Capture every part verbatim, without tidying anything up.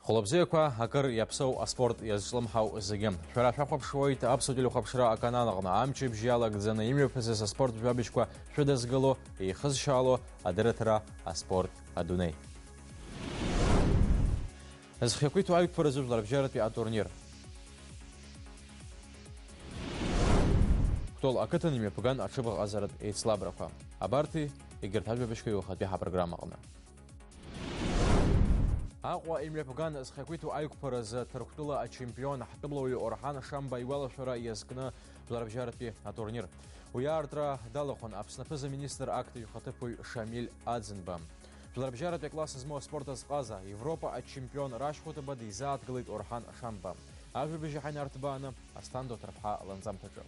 Хәылбзиақәа, акыр иаԥсоу аспорт иазҿлымҳау зегьы. Шәара шәахәаԥшуеит Аԥсуа телехәаԥшра аканал аҟны. Амчыбжь иалагӡаны имҩаԥысыз аспорт жәабжьқәа шәыдызгало, еихызшьаало адырраҭара «Аспорт адунеи». Зхы иақәиҭу аиқәԥаразы жәларбжьаратәи атурнир. Кәтол ақыҭан имҩаԥган аҽыбӷаҟазаратә еицлабрақәа. Абарҭи егьырҭ ажәабжьқәеи уахатәи ҳапрограммаҟны. Аҟәа имҩаԥган зхы иақәиҭу аиқәԥаразы Ҭырқәтәыла ачемпион, ҳтәылауаҩ Орҳан Шамба игәалашәара иазкны жәларбжьаратәи атурнир. Уи аартра далахәын Аԥсны аԥыза-министр актәи ихаҭыԥуаҩ Шамиль Аӡынба. Жәларбжьаратәи акласс змоу аспорт азҟаза, Европа ачемпион Рашь Хәытаба дизааҭгылеит Орҳан Шамба. Ажәабжь иаҳа инарҭбааны Асҭанда Ҭарԥҳа ланҵамҭаҿы.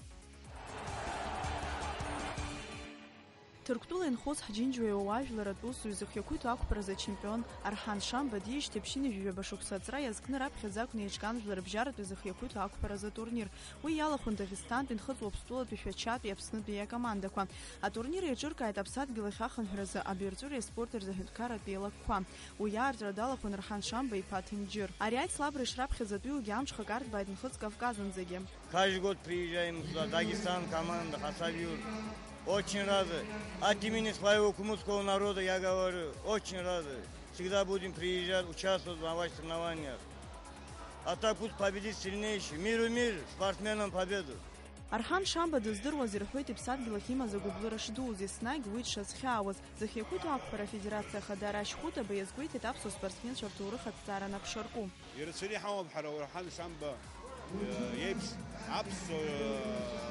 Ҭырқәтәыла инхоз ҳџьынџьуаҩ ауаажәларратә усзуҩ зхы иақәиҭу ақәԥаразы ачемпион Арҳан Шамба диижьҭеи ԥшьынҩажәижәаба шықәса аҵра иазкны раԥхьаӡа акәны еиҿкаан жәларбжьаратәи зхы иақәиҭу ақәԥаразы атурнир. Уи иалахәын Дагестантәи, Нхыҵ-Уаԥстәылатәи, Шәачатәи, Аԥснытәи акомандақәа. Атурнир еиҿыркааит Аԥсадгьыл ахь ахынҳәразы абаҩрҵәыреи аспорти рзы аҳәынҭқарратә еилакқәа. Уи аартра далахәын Арҳан Шамба иԥа Ҭынџьыр. Ари аицлабра ишраԥхьаӡатәиугьы амҽхак арҭбааит Нхыҵ Кавказ анӡагьы. Каждый год приезжаем сюда, Дагестан, команда, Хасавюрт. Очень рады. От имени своего кумыкского народа я говорю, очень рады. Всегда будем приезжать, участвовать в ваших соревнованиях. А так пусть победит сильнейший. Миру мир, спортсменам победу. Арҳан Шамба дыздыруаз ирҳәоит иԥсадгьыл ахь имаз агәыблыра шдуз, еснагь уи дшазхьаауаз. Зхы иақәиҭу ақәԥара афедерациа ахада Рашь Хәытаба иазгәеиҭеит аԥсуа спортсменцәа рҭоурых аҭҵаара анаԥшьарку. Ирацәаны иҳамоуп ҳара Орҳан Шамба, э, иеиԥш аԥсуа, э,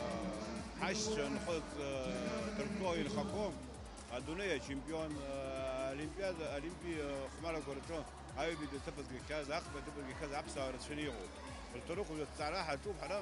ҳашьцәа нхыҵ, э, Ҭырқәтәыла инхақәоу, адунеи ачемпион, э, олимпиада, олимпи, э, хәмарақәа рҿы аҩбатәи аҭыԥ азгахьаз, ахԥатәи аҭыԥ азгахьаз аԥсуаа рацәаны иҟоуп. Рҭоурых уажә аҭҵаара ҳаҿуп ҳара,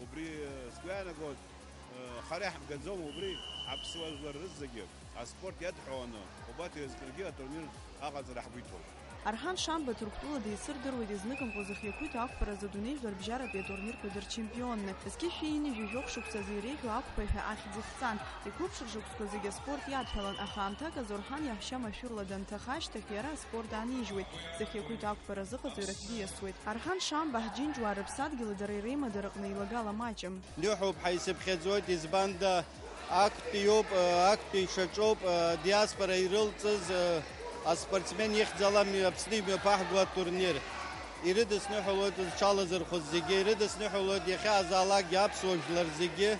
убри, э, сгәы иаанагоит, э, хара иаҳмгаӡом убри, аԥсуа жәлар рызегьы аспорт иадҳәаланы, убарҭ ирызкыргьы атурнир аҟаҵара ҳгәы иҭоуп. Арҳан Шамба Ҭырқәтәыла деицырдыруеит изныкымкәа зхы иақәиҭу ақәԥаразы адунеи жәларбжьаратәи атурнирқәа дырчемпионны. Зқьи шәи ҩынҩажәи жәохә шықәсазы иреиӷьу ақәԥаҩ ҳәа ахьӡ ихҵан. Иқәыԥшыр шықәсқәа зегьы аспорт иадҳәалан, аха аамҭак азы Орҳан иаҳәшьа машәырла данҭаха ашьҭахь, иара аспорт аанижьуеит. Зхы иақәиҭу ақәԥара азыҟаҵаҩрахь диасуеит. Арҳан Шамба ҳџьынџьуаа рыԥсадгьыли дареи реимадара аҟны еилагала маҷым. Ныҳәоуп ҳәа исыԥхьаӡоит, избанда актәи иоуп, актәи ишаҿоуп, диаспора ирылҵыз аспортсмен ихьӡала Аԥсны имҩаԥаҳго атурнир. Ирыдысныҳәалоит зҽалазырхәыз зегьы, ирыдысныҳәалоит иахьаазаалакгьы аԥсуа жәлар зегьы.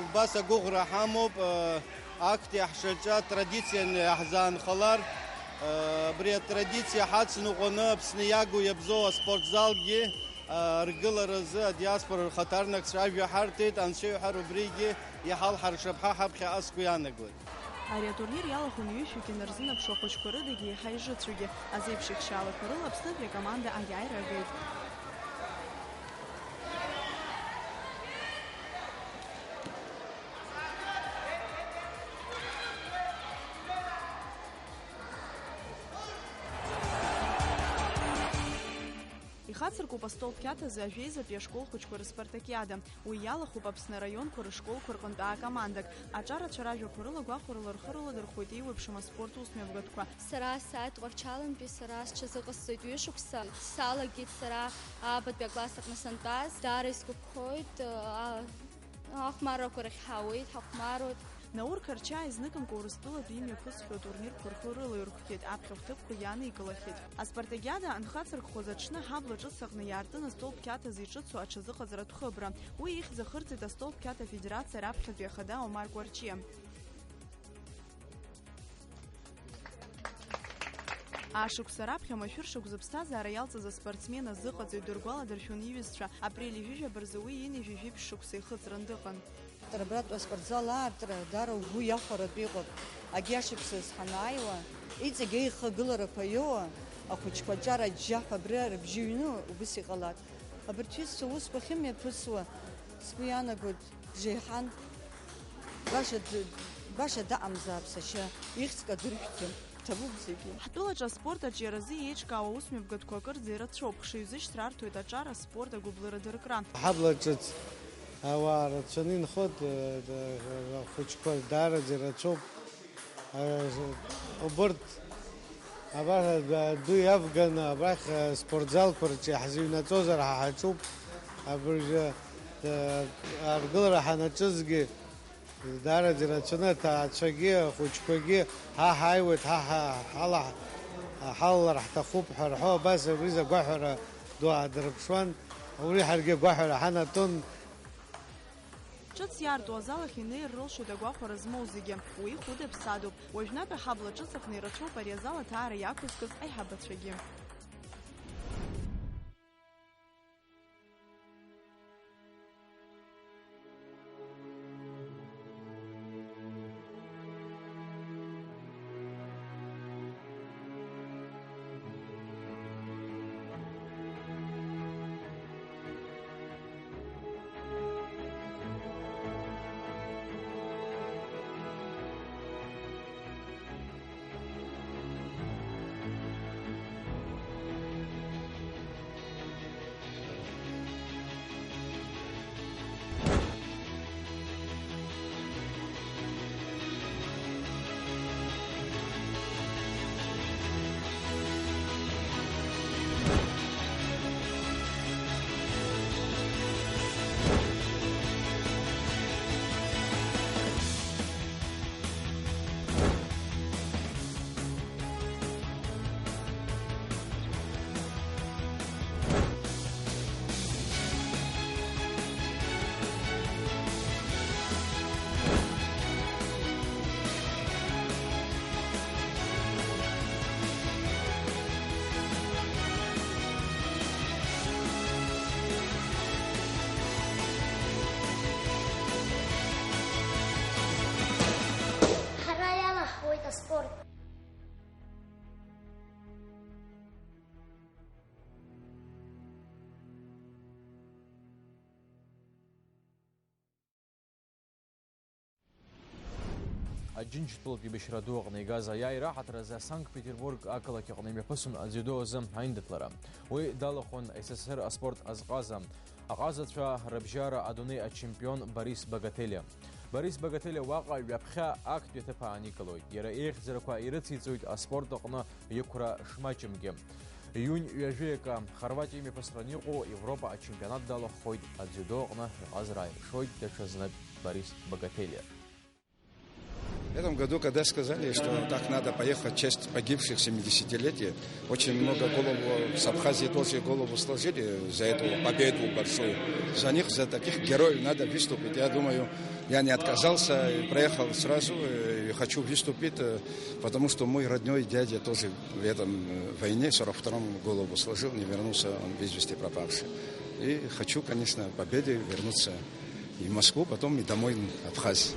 Убас агәыӷра ҳамоуп, актәи ҳшаҿа традицианы иаҳзаанхалар, абри атрадициа ҳацныҟәаны Аԥсны иагу иабзоу аспортзалгьы, Аргыларазы адиаспора рхаҭарнакцәа ажәа ҳарҭеит, анцәа иҳәар убригьы иҳалҳаршап ҳәа ҳаԥхьаҟа сгәы иаанагоит. Ари атурнир иалахәын ҩышәҩык инарзынаԥшуа ахәыҷқәа рыдагьы еиҳа ижыцәугьы, азеиԥш еиԥшьаалақәа рыла Аԥснытәи акоманда аиааира агеит. Ихацыркуп астол қьаҭазы ажәеизатәи ашкол хәыҷқәа рыспартакиада. Уи иалахәуп Аԥсны араионқәа рышколқәа рҟынтә аакомандак. Аҿарацәа ражәақәа рыла, гәахәарыла рхы рыладырхәуеит еиуеиԥшым аспорт усмҩаԥгатәқәа. Сара сааит Уахчалантәи, сара сҽазыҟасҵоит ҩышықәса. Салагеит сара аабатәи акласс аҟны сантәаз. Даара исгәаԥхоит, а, ахәмаррақәа рахь ҳаауеит, ҳахәмаруеит. Наур Қарчаа изныкымкәа Урыстәылатәи имҩаԥысхьоу атурнирқәа рхы рылаирхәхьеит, аԥхьахә ҭыԥқәагьы аникылахьеит. Аспартакиада анхацыркәхоз аҽны ҳабла ҿыц аҟны иаартын астол қьаҭазы иҿыцу аҽазыҟаҵаратә хыбра. Уи ихьӡ ахырҵеит астол қьаҭа афедерациа раԥхьатәи ахада Омар Кәарҷиа. Ашықәса раԥхьа машәыршықә зыԥсҭазаара иалҵыз аспортсмен азыҟаҵаҩ дыргәаладыршәон иҩызцәа, апрель ҩажәижәаба рзы уи ҩынҩажәи жәиԥшь шықәса ихыҵран дыҟан. Абратәи аспортзал аартра даара угәы иахәаратәы иҟоуп. Агьашықәсаз ҳанааиуа, иҵегь аихагыларақәа иоуа ахәыҷқәа аҿар аџьџьаҳәа абра рыбжьы ҩну убыс иҟалап. Абарҭ ҩызцәа усқәа ахьымҩаԥысуа, сгәы иаанагоит, бжеиҳан, баша д-, баша даҟамзаап сашьа, ихьӡ кадыршәӡом. Ҭабуп зегьы. Ҳтәылаҿы аспорт аҿиаразы еиҿкаауа аусмҩаԥгатәқәа акырӡа ирацәоуп, хшыҩзышьҭра арҭоит аҿар, аспорт, агәыблыра, адыркра. Ҳабла ҿыц ауаа рацәаны инхоит, э, э, ахәыҷқәа даараӡа ирацәоуп. Э, убырҭ Абар адәы иавганы абрахь, э, спортзалқәа рҿы иаҳзыҩнаҵозар ҳа ҳаҿуп. Абыржәы, э, аргылара ҳанаҿызгьы, даараӡа ирацәаны аҭаацәагьы ахәыҷқәагьы ҳа ҳааиуеит, ҳа ҳа-, ҳала-, ҳалалар ҳҭахуп ҳәа рҳәо, абас абри изы агәаҳәара ду аадырԥшуан. Убри ҳаргьы агәаҳәара ҳанатәон. Ҿыц иаарту азал ахь инеир рылшоит агәахәара змоу зегьы. Уи хәыда-ԥсадоуп. Уажәнатәи ҳабла ҿыц аҟны ирацәоуп ари азал аҭаара иақәызкыз аиҳабацәагьы. Ҳара иалаҳхуеит аспорт. Аџьынџьтәылатә еибашьра ду аҟны игаз аиааира аҳаҭыр азы Санкт-Петербург ақалақь аҟны имҩаԥысын адзиудо азы аиндаҭлара. Уи далахәын С С С Р аспорт азҟаза, аҟазацәа рыбжьара адунеи ачемпион Борис Богателиа. Борис Богателиа уаҟа ҩаԥхьа актәи аҭыԥ ааникылоит. Иара еихьӡарақәа ирыциҵоит аспорт аҟны иқәра шмаҷымгьы. Иунь ҩажәи акы, Хорватиа имҩаԥысран иҟоу Европа ачемпионат далахәхоит, адзиудо аҟны иҟазара ааирԥшуеит даҽазнык Борис Богателиа. В этом году, когда сказали, что так надо поехать в честь погибших семидесятилетия, очень много голову, с Абхазии тоже голову сложили за эту победу большую. За них, за таких героев надо выступить. Я думаю, я не отказался и проехал сразу, э, и хочу выступить, э, потому что мой родной дядя тоже в этом, э, войне, в сорок втором голову сложил, не вернулся, он без вести пропавший. И хочу, конечно, победой вернуться и в Москву, потом и домой, в Абхазию.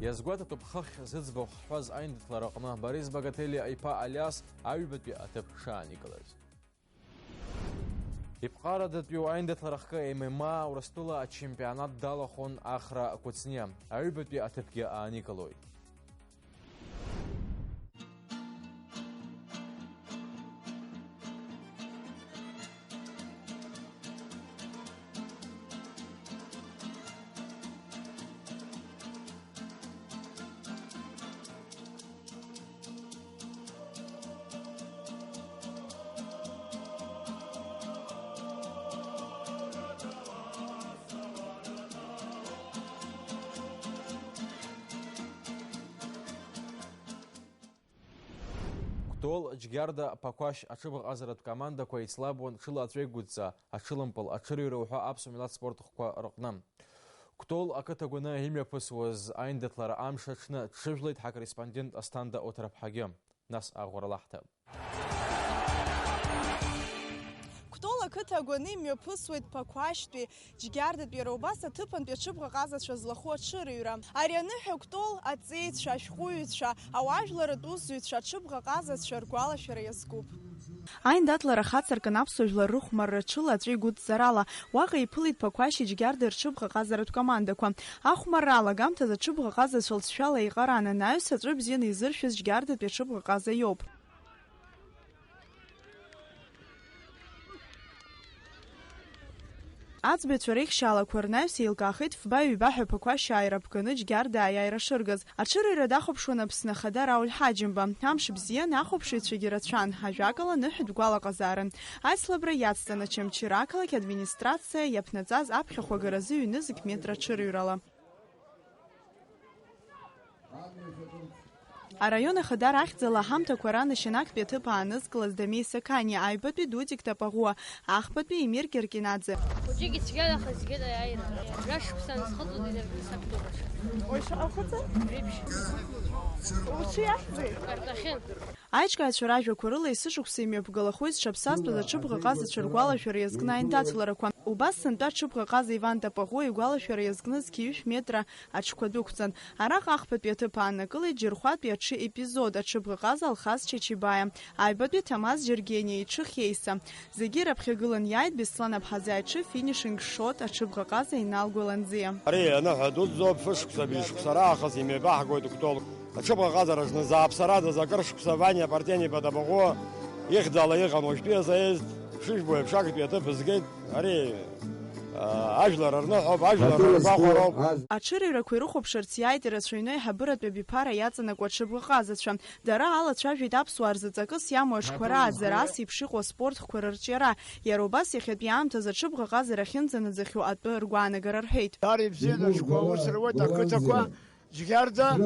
Иазгәаҭатәуп хыхь зыӡбахә ҳҳәаз аиндаҭлара аҟны Борис Багателиа иԥа Алиас аҩбатәи аҭыԥ шааникылаз. Иԥҟарадатәиу аиндаҭлара ахкы М М А Урыстәыла ачемпионат далахәын Ахра Кәыҵниа, аҩбатәи аҭыԥгьы ааникылоит. Кәтол Џьгьарда Ԥақәашь аҽыбӷаҟазаратә командақәа еицлабуан ҽыла аҵәеигәыдҵа, аҽылымпыл, аҽырҩра уҳәа аԥсуа милаҭ спорт хкқәа рыҟны. Кәтол ақыҭа гәаны имҩаԥысуаз аиндаҭлара амш аҽны дҽыжәлеит ҳакорреспондент Асҭанда Оҭраԥҳагьы. Нас аӷәра лаҳҭап. Кәтол ақыҭа агәаны имҩаԥысуеит Ԥақәашьтәи, Џьгьардатәи, иара убас аҭыԥантәи аҽыбӷаҟазацәа злахәу аҽырыҩра. Ари аныҳәа Кәтол аҵеицәа, ашәҟәыҩҩцәа, ауаажәларратә усзуҩцәа, аҽыбӷаҟазацәа ргәалашәара иазкуп. Аиндаҭлара хацыркын аԥсуа жәлар рыхәмарра ҽыла аҵәы игәыдҵарала, уаҟа иԥылеит Ԥақәашьи Џьгьардеи рҽыбӷаҟазаратә командақәа. Ахәмарра алагамҭазы аҽыбӷаҟазацәа лҵшәала еиҟаран, анаҩс аҵәы бзианы изыршәыз Џьгьардатәи аҽыбӷаҟаза иоуп. Аӡбаҩцәа реихшьаалақәа рнаҩс еилкаахеит фба-ҩба ҳәа Ԥақәашь ааира ԥганы Џьгьарда аиааира шыргаз. Аҽырыҩра дахәаԥшуан Аԥсны Ахада Рауль Ҳаџьымба. Амш бзиан, ахәаԥшыҩцәагьы рацәан, ажәакала, ныҳәатә гәалаҟазаарын. Аицлабра иацҵан Очамчыра ақалақь администрациа иаԥнаҵаз аԥхьахә агаразы ҩнызқь метра аҽырыҩрала. Араион Ахадара ахьӡала аҳамҭақәа ранашьан актәи аҭыԥ аанызкылаз Дамеи Сақаниа, аҩбатәи Дудик Тапаӷәуа, ахԥатәи Емир Кьыркьинаӡе. Хәыҷык ицәгьан, аха згеит аиааира. Жәа шықәса анысхыҵуа динаркны сақәтәоуп аҽы. Уи шаҟа хәыцәа? Реиԥш. Уҽы иахьӡеи? Картахен. Аиҿкааҩцәа ражәақәа рыла есышықәса имҩаԥгалахоит зҽаԥсазтәыз аҽыбӷаҟазацәа ргәалашәара иазкны аиндаҭларақәа. Убас сынтәа аҽыбӷаҟаза Иван Тапаӷәуа игәалашәара иазкны зқьи жәшә метра аҽқәа дәықәҵан. Араҟа ахԥатәи аҭыԥ ааннакылеит Џьырхәатәи аҽы епизод, аҽыбӷаҟаза Алхас Чачибаиа, аҩбатәи Ҭамаз Џьергениа, иҽы Хьеиса. Зегьы раԥхьагылан иааит Беслан Аԥҳаза иҽы финишинг шот аҽыбӷаҟаза Инал Гәаланӡиа. Ари аныҳәа дуӡӡоуп, фышықәса, быжьшықәса раахыс имҩаԥаҳгоит Кәтол. Аҽыбӷаҟазара зны зааԥсарадаз акыр шықәса Ваниа Партениа Тапаӷәуа ихьӡала иҟан, уажәтәи азаиз, шыжәбо еиԥш, актәи аҭыԥ згеит. Ари, аа, ажәлар рныҳәоуп, ажәлар ргәахәароуп. Аҽырыҩрақәа ирыхәаԥшырц иааит ирацәаҩны аиҳабыратә абиԥара иаҵанакуа аҽыбӷаҟазацәа. Дара алацәажәеит аԥсуаа рзы ҵакыс иамоу аҽқәа рааӡара, ас еиԥш иҟоу аспортхқәа рырҿиара. Иара убас иахьатәи аамҭазы аҽыбӷаҟазара ахьынӡанаӡахьоу атәы ргәаанагара рҳәеит. Даара ибзианы аҽқәа аус руеит ақыҭақәа, Џьгьарда,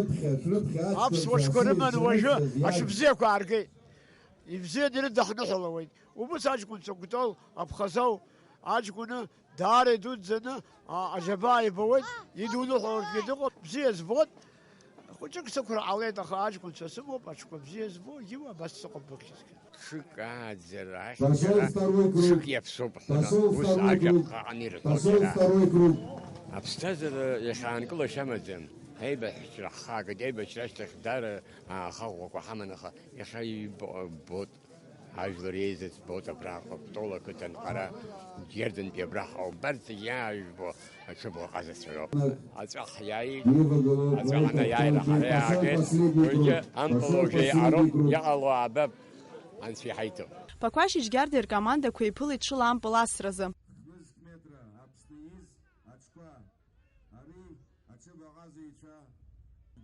аԥсуа ҽқәа рыманы уажәы аҽыбзиақәа ааргеит. Ибзианы ирыдаҳныҳәалауеит. Убыс аҷкәынцәа Кәтол Аԥхазоу аҷкәыны даара идуӡӡаны, а, аџьабаа ибауеит, идуныҳәалартәгьы дыҟоуп, бзиа збоит. Хәыҷык сықәра ҟалеит, аха аҷкәынцәа сымоуп, аҽқәа бзиа збо, иуа абас сыҟоуп быхьызгьы. Ҽык ааӡара ахьӡара ҽык иаԥсоуп ҳәа, ус ажәаԥҟа аҟны ирҳәоит иара. Аԥсҭазаара иахьаанкылашьа амаӡам. Аибашьра ҳхаагеит, аибашьра ашьҭахь даара аахаӷәӷәақәа ҳаман, аха иахьа ибо-, ббоит, ажәлар еизыӡбоит абраҟа, Кәтол ақыҭан, ҳара Џьгьардантәи абраҟа ҳаубарц иаажәбо аҽыбӷаҟазацәа роуп. Аҵәа ҳиааит, аҵәа ҳанаиааира ҳара иаагеит, уигьы ампыл уажәы еиҟароуп, иҟало аабап, Анцәа иҳаиҭо. Ԥақәашь Џьгьардеи ркомандақәа еиԥылеит ҽыла ампыл асразы. Хнызқь метра Аԥсны ииз аҽқәа, ари аҽыбӷаҟазаҩцәа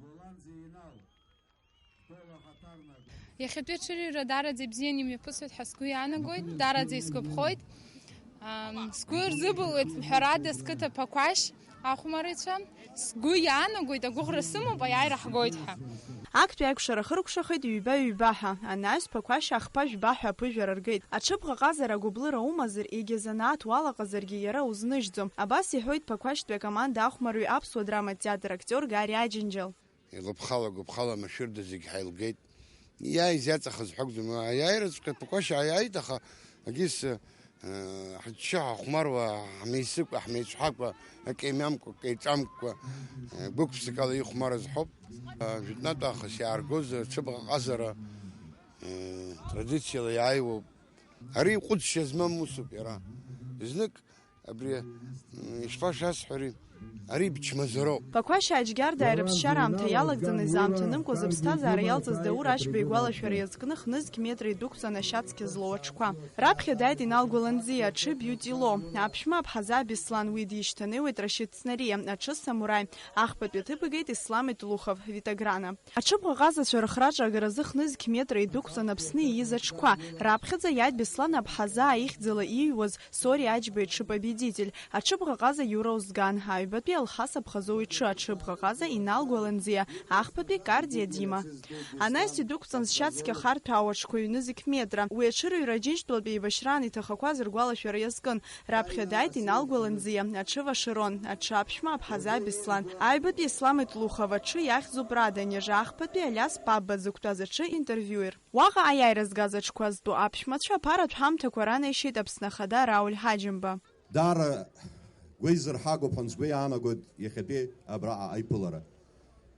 Гәаланӡиа Инал. Иахьатәи аҽырҩра даараӡа ибзианы имҩаԥысуеит ҳәа сгәы иаанагоит, даараӡа исгәаԥхоит. Ам, сгәы рзыбылуеит, ҳәарада, сқыҭа Ԥақәашь ахәмарыҩцәа. Сгәы иаанагоит, агәыӷра сымоуп, аиааира ҳгоит ҳәа. Актәи аикәшара хыркәшахеит ҩба-ҩба ҳәа, анаҩс Ԥақәашь ахԥа жәба ҳәа аԥыжәара ргеит. Аҽыбӷаҟазара агәыблыра умазар, егьа занааҭ уалаҟазаргьы иара узныжьӡом. Абас иҳәоит Ԥақәашьтәи акоманда ахәмарҩы Аԥсуа драматеатр актиор Гари Аџьынџьал. Илыԥхала-гәыԥхала машәырда зегь ҳаилгеит. Иааиз иаҵахаз ҳәа акәӡам, аиааираҵәҟьа Ԥақәашь ааиааит, аха агьыс, э, ҳачча ҳахәмаруа, ҳмеисыкәа, ҳмеицәҳакәа, акы имамкәа, акы иҿамкәа, э, гәык-ԥсыкала ихәмарыз ҳауп. Э, жәытәнатә аахыс иааргоз аҽыбӷаҟазара, э, традициала иааиуоуп. Ари ҟәыҵшьа змам усуп иара. Знык Абри, м, ишԥашәасҳәари, ари бчмазароуп. Ԥақәашь Аџьгьарда аирыԥсшьара аамҭа иалагӡаны изаамҭанымкәа зыԥсҭазаара иалҵыз Даур Ашьба игәалашәара иазкны хнызқь метра идәықәҵан ашьацқьа злоу аҽқәа. Раԥхьа дааит Инал Гәаланӡиа, аҽы Биутило. Аԥшәма Аԥҳазаа Беслан уи дишьҭанеиуеит Рашьыҭ Цнариа, аҽы Самураи. Ахԥатәи аҭыԥ игеит Ислам Итлухов, Витограна. Аҽыбӷаҟазацәа рыхраҿы агаразы хнызқь метра идәықәҵан Аԥсны ииз аҽқәа. Раԥхьаӡа иааит Беслан Аԥҳазаа ихьӡала ииҩуаз Сориа Аџьба иҽы Победитель. Аҽыбӷаҟаза Иура Озган, аҩ- Батәи Алхас Абхазоу иҽы аҽыбӷаҟаза Инал Гәаланӡиа, ахԥатәи Кардиа Дима. Анаҩс идәықәҵан зшьацқьа харҭәаау аҽқәа ҩнызқь метра. Уи аҽырыҩра Аџьынџьтәылатәи еибашьраан иҭахақәаз ргәалашәара иазкын. Раԥхьа дааит Инал Гәаланӡиа, аҽы Вашарон, аҽы аԥшәма Абхазаа Беслан, аҩбатәи Ислам Итлухов, аҽы иахьӡуп Рада Нежа, ахԥатәи Алиас Пабба дзықәтәаз аҽы интервиуер. Уаҟа аиааира згаз аҽқәа зтәу аԥшәмацәа аԥаратә ҳамҭақәа ранаишьеит Аԥсны Ахада Рауль Ҳаџьымба. Даара гәеизырҳагоуп ҳәа сгәы иаанагоит иахьатәи абраҟа аиԥылара.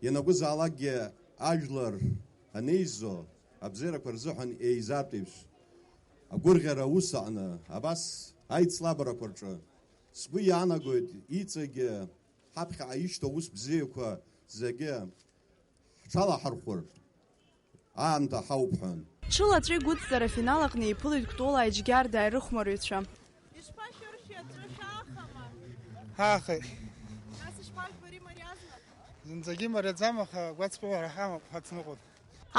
Ианакәызаалакгьы ажәлар анеизо, абзиарақәа рзыҳәан еизартә еиԥш, агәырӷьара аус аҟны, абас аицлабрақәа рҿы, сгәы иаанагоит, иҵегьы ҳаԥхьаҟа ишьҭоу аус бзиақәа зегьы ҳҽалаҳархәыр, аамҭа ҳауп ҳәа. Ҽыла аҵәы игәыҵҵара афинал аҟны еиԥылеит Кәтолааи Џьгьардааи рыхәмарҩцәа. Ишԥашәыршәи аҵәы шәаахама? Ҳаахеит. Нас ишԥажәбари, мариазма? Зынӡагьы мариаӡам, аха гәацԥыҳәара ҳамоуп, ҳацныҟәоит.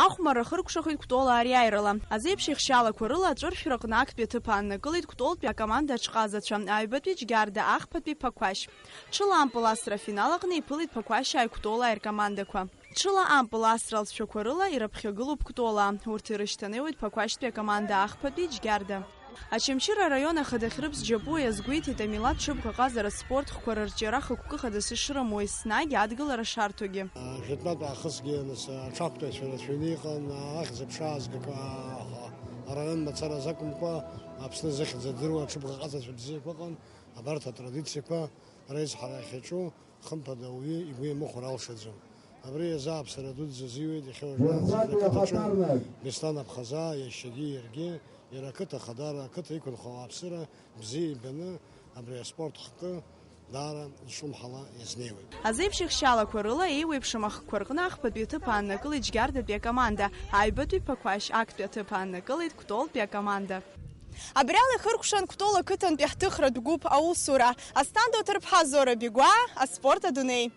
Ахәмарра хыркәшахеит Кәтолаа риааирала. Азеиԥш ихшьалақәа рыла аҵәыршәраҟны актәи аҭыԥ ааннакылеит Кәтолтәи акоманда аҽҟазацәа, аҩбатәи Џьгьарда, ахԥатәи Ԥақәашь. Ҽыла ампыл асра афинал аҟны иԥылеит Ԥақәашьааи Кәтолааи ркомандақәа. Ҽыла ампыл асра алҵшәақәа рыла ираԥхьагылоуп Кәтолаа. Урҭ ирышьҭанеиуеит Ԥақәашьтәи акоманда, ахԥатәи Џьгьарда. Очамчыра араион ахадахь Рыԥс Џьапуа иазгәеиҭеит, амилаҭ ҽыбӷаҟазаратә спорт хкқәа рырҿиара хықәкы хадас ишрымоу, еснагь адгылара шарҭогьы. Жәытәнатә аахысгьы, нас, аҽақәтәаҩцәа рацәаҩны иҟан, ахьӡ-аԥша аазгақәа, араион мацара азы акәымкәа, Аԥсны зыхьӡ адыруа аҽыбӷаҟазацәа бзиақәа ыҟан, абарҭ атрадициақәа реизҳара ахьаҿу, хымԥада, ауаҩы игәы иамыхәар алшаӡом. Абри азы ааԥсара дуӡӡа азиуеит, иахьа уажәраанӡа Беслан Абхазаа, иашьагьы иаргьы, иара ақыҭа ахадара, ақыҭа иқәынхо ауааԥсыра бзиа ибаны, абри аспорт хкы даара ишлымҳала иазнеиуеит. Азеиԥш ихшьалақәа рыла еиуеиԥшым ахкқәа рҟны ахԥатәи аҭыԥ ааннакылеит Џьгьардатәи акоманда, аҩбатәи Ԥақәашь, актәи аҭыԥ ааннакылеит Кәтолтәи акоманда. Абри ала ихыркәшан Кәтол ақыҭантәи ҳҭыхратә гәыԥ аусура. Асҭанда Оҭырԥҳа, Зора Бигәаа, аспорт адунеи.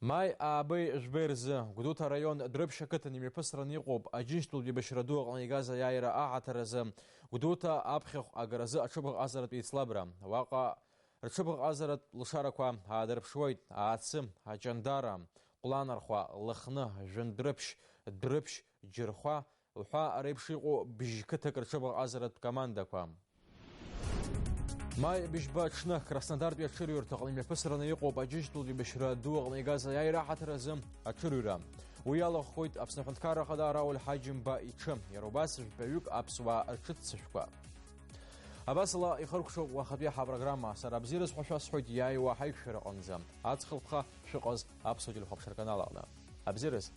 Маи аабеи жәбеи рзы, Гәдоуҭа араион Дрыԥшь ақыҭан имҩаԥысраны иҟоуп Аџьынџьтәылатәи еибашьра ду аҟны игаз аиааира аҳаҭыр азы Гәдоуҭа аԥхьахә агаразы аҽыбӷаҟазаратә еицлабра. Уаҟа рҽыбӷаҟазаратә лшарақәа аадырԥшуеит Аацы, Аҷандара, Ҟәланархәа, Лыхны, Жәындәрыԥшь, Дрыԥшь, Џьырхәа, уҳәа реиԥш иҟоу бжьқыҭак рҽыбӷаҟазаратә командақәа. Маи быжьба аҽны Краснодартәи аҽырҩырҭаҟны имҩаԥысраны иҟоуп Аџьынџьтәылатәи еибашьра ду аҟны игаз аиааира аҳаҭыр азы аҽырҩра. Уи иалахәхоит Аԥсны Аҳәынҭқарра Ахада Рауль Ҳаџьымба иҽы, иара убас жәпаҩык аԥсуаа рҽыццышәқәа. Абасала ихыркәшоуп уахатәи ҳапрограмма. Сара абзиараз ҳәа шәасҳәоит иааиуа ҳаиқәшәараҟынӡа. Аҵх алԥха шәыҟаз Аԥсуа телехәаԥшра канал аҟны. Абзиараз!